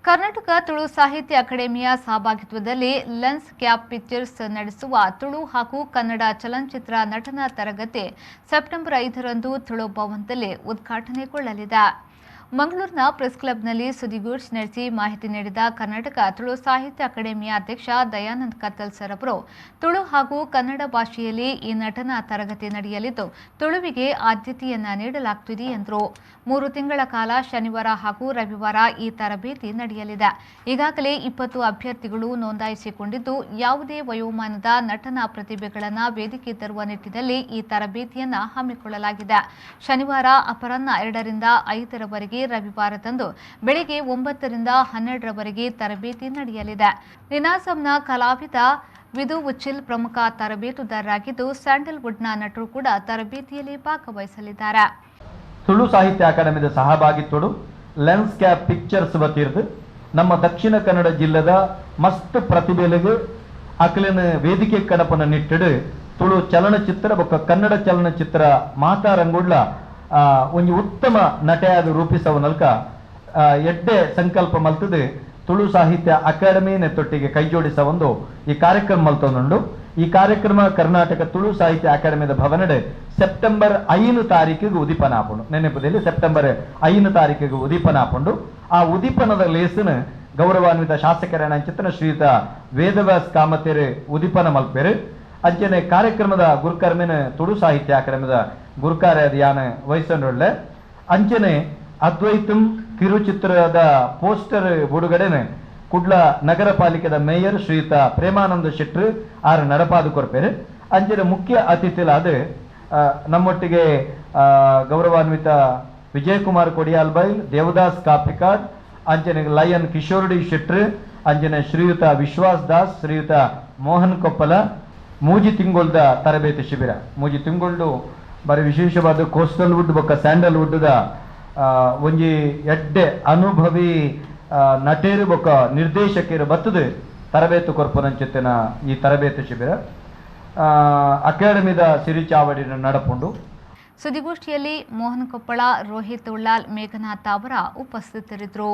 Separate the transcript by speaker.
Speaker 1: ಕರ್ನಾಟಕ ತುಳು ಸಾಹಿತ್ಯ ಅಕಾಡೆಮಿಯ ಸಹಭಾಗಿತ್ವದಲ್ಲಿ ಲೆನ್ಸ್ ಕ್ಯಾಪ್ ಪಿಕ್ಚರ್ಸ್ ನಡೆಸುವ ತುಳು ಹಾಗೂ ಕನ್ನಡ ಚಲನಚಿತ್ರ ನಟನಾ ತರಗತಿ ಸೆಪ್ಟೆಂಬರ್ 5ರಂದು ತುಳು ಭವನದಲ್ಲಿ ಉದ್ಘಾಟನೆಗೊಳ್ಳಲಿದೆ. ಮಂಗಳೂರಿನ ಪ್ರೆಸ್ ಕ್ಲಬ್ನಲ್ಲಿ ಸುದ್ದಿಗೋಷ್ಠಿ ನಡೆಸಿ ಮಾಹಿತಿ ನೀಡಿದ ಕರ್ನಾಟಕ ತುಳು ಸಾಹಿತ್ಯ ಅಕಾಡೆಮಿಯ ಅಧ್ಯಕ್ಷ ದಯಾನಂದ್ ಕತ್ತಲ್ ಸರ್ ಅವರು, ತುಳು ಹಾಗೂ ಕನ್ನಡ ಭಾಷೆಯಲ್ಲಿ ಈ ನಟನಾ ತರಗತಿ ನಡೆಯಲಿದ್ದು, ತುಳುವಿಗೆ ಆದ್ಯತೆಯನ್ನ ನೀಡಲಾಗುತ್ತಿದೆ ಎಂದರು. 3 ತಿಂಗಳ ಕಾಲ ಶನಿವಾರ ಹಾಗೂ ರವಿವಾರ ಈ ತರಬೇತಿ ನಡೆಯಲಿದೆ. ಈಗಾಗಲೇ 20 ಅಭ್ಯರ್ಥಿಗಳು ನೋಂದಾಯಿಸಿಕೊಂಡಿದ್ದು, ಯಾವುದೇ ವಯೋಮಾನದ ನಟನಾ ಪ್ರತಿಭೆಗಳನ್ನು ವೇದಿಕೆ ತರುವ ನಿಟ್ಟಿನಲ್ಲಿ ಈ ತರಬೇತಿಯನ್ನು ಹಮ್ಮಿಕೊಳ್ಳಲಾಗಿದೆ. ಶನಿವಾರ ಅಪರಾಹ್ನ 2ರಿಂದ 5ರವರೆಗೆ, ರವಿವಾರದಂದು ಬೆಳಗ್ಗೆ 9ರಿಂದ 12ರವರೆಗೆ ತರಬೇತಿ ನಡೆಯಲಿದೆ. ನಿನಾಸಂನ ಕಲಾವಿದ ವಿಧು ಉಚ್ಚಿಲ್ ಪ್ರಮುಖ ತರಬೇತುದಾರರಾಗಿದ್ದು, ಸ್ಯಾಂಡಲ್ವುಡ್ನ ನಟರು ಕೂಡ ತರಬೇತಿಯಲ್ಲಿ ಭಾಗವಹಿಸಲಿದ್ದಾರೆ.
Speaker 2: ತುಳು ಸಾಹಿತ್ಯ ಅಕಾಡೆಮಿದ ಸಹಭಾಗಿತ್ವಡು ಲೆನ್ಸ್ ಕ್ಯಾಪ್ ಪಿಕ್ಚರ್ಸ್ ವತಿರ್ದು ನಮ್ಮ ದಕ್ಷಿಣ ಕನ್ನಡ ಜಿಲ್ಲೆದ ಮಸ್ತ್ ಪ್ರತಿಭೆಲೆಗ್ ಅಕಲಿನ ವೇದಿಕೆ ಕಡಪನ ನಿಟ್ಟಿಡು ತುಳು ಚಲನಚಿತ್ರ ಬೊಕ್ಕ ಕನ್ನಡ ಚಲನಚಿತ್ರ ಮಾತಾ ರಂಗುಡ್ಲ ಒಂಜಿ ಉತ್ತಮ ನಟೆಯಾದ ರೂಪಿಸವನಲ್ಕ ಎಡ್ಡೆ ಸಂಕಲ್ಪ ಮಲ್ತದೆ ತುಳು ಸಾಹಿತ್ಯ ಅಕಾಡೆಮಿ ನೆತ್ತೊಟ್ಟಿಗೆ ಕೈಜೋಡಿಸ ಒಂದು ಈ ಕಾರ್ಯಕ್ರಮ ಮಲ್ತೊಂದುಂಡು. ಈ ಕಾರ್ಯಕ್ರಮ ಕರ್ನಾಟಕ ತುಳು ಸಾಹಿತ್ಯ ಅಕಾಡೆಮಿದ ಭವನಡೆ ಸೆಪ್ಟೆಂಬರ್ 5 ತಾರೀಕಿಗೆ ಉದೀಪನ ಆಪುಂಡು. ನೆನಪುದಲ್ಲಿ ಸೆಪ್ಟೆಂಬರ್ 5 ತಾರೀಕಿಗೆ ಉದೀಪನ ಆಪುಂಡು. ಆ ಉದೀಪನದ ಲೇಸನ ಗೌರವಾನ್ವಿತ ಶಾಸಕರಣ ಚಿತ್ರನ ಶ್ರೀಯುತ ವೇದವ್ಯಾಸ್ ಕಾಮತೇರು ಉದೀಪನ ಮಲ್ಪೇರು. ಅಂಚನೆ ಕಾರ್ಯಕ್ರಮದ ಗುರುಕರ್ಮಿನ ತುಳು ಸಾಹಿತ್ಯ ಅಕಾಡೆಮಿದ ಗುರುಕಾರ್ಯ ಯಾನ ವಹಿಸೊಂಡುಳ್ಳೆ. ಅಂಚನೆ ಅದ್ವೈತಂ ಕಿರುಚಿತ್ರದ ಪೋಸ್ಟರ್ ಬಿಡುಗಡೆನೆ ಕುಡ್ಲ ನಗರ ಪಾಲಿಕೆದ ಮೇಯರ್ ಶ್ರೀಯುತ ಪ್ರೇಮಾನಂದ ಶೆಟ್ರು ಆರ್ ನಡಪಾದು ಕೊರ್ಪೇರು. ಅಂಚನೆ ಮುಖ್ಯ ಅತಿಥಿಲಾದ ನಮ್ಮೊಟ್ಟಿಗೆ ಗೌರವಾನ್ವಿತ ವಿಜಯಕುಮಾರ್ ಕೊಡಿಯಾಲ್ಬೈಲ್, ದೇವದಾಸ್ ಕಾಪಿಕಾಡ್, ಅಂಚನೆ ಲಯನ್ ಕಿಶೋರ್ ಡಿ ಶೆಟ್ರು, ಅಂಚನೆ ಶ್ರೀಯುತ ವಿಶ್ವಾಸ್ ದಾಸ್, ಶ್ರೀಯುತ ಮೋಹನ್ ಕೊಪ್ಪಲ. ಮೂಜಿ ತಿಂಗೊಳ್ದ ತರಬೇತಿ ಶಿಬಿರ, ಮೂಜಿ ತಿಂಗೊಳ್ಳು ಬಾರಿ ವಿಶೇಷವಾದ ಕೋಸ್ಟಲ್ ವುಡ್ ಬೊಕ್ಕ ಸ್ಯಾಂಡಲ್ ವುಡ್ದ ಒಂಜಿ ಎಡ್ಡೆ ಅನುಭವಿ ನಟೇರು ಬೊಕ್ಕ ನಿರ್ದೇಶಕರು ಬತ್ತದು ತರಬೇತು ಕೊರ್ಪುನಂಚಿತ್ತಿನ ಈ ತರಬೇತಿ ಶಿಬಿರ ಅಕಾಡೆಮಿದ ಸಿರಿಚಾವಡಿನ ನಡಪುಂಡು.
Speaker 1: ಸುದ್ದಿಗೋಷ್ಠಿಯಲ್ಲಿ ಮೋಹನ್ ಕೊಪ್ಪಳ, ರೋಹಿತ್ ಉಳ್ಳಾಲ್, ಮೇಘನಾಥ್ ಅವರ ಉಪಸ್ಥಿತರಿದ್ದರು.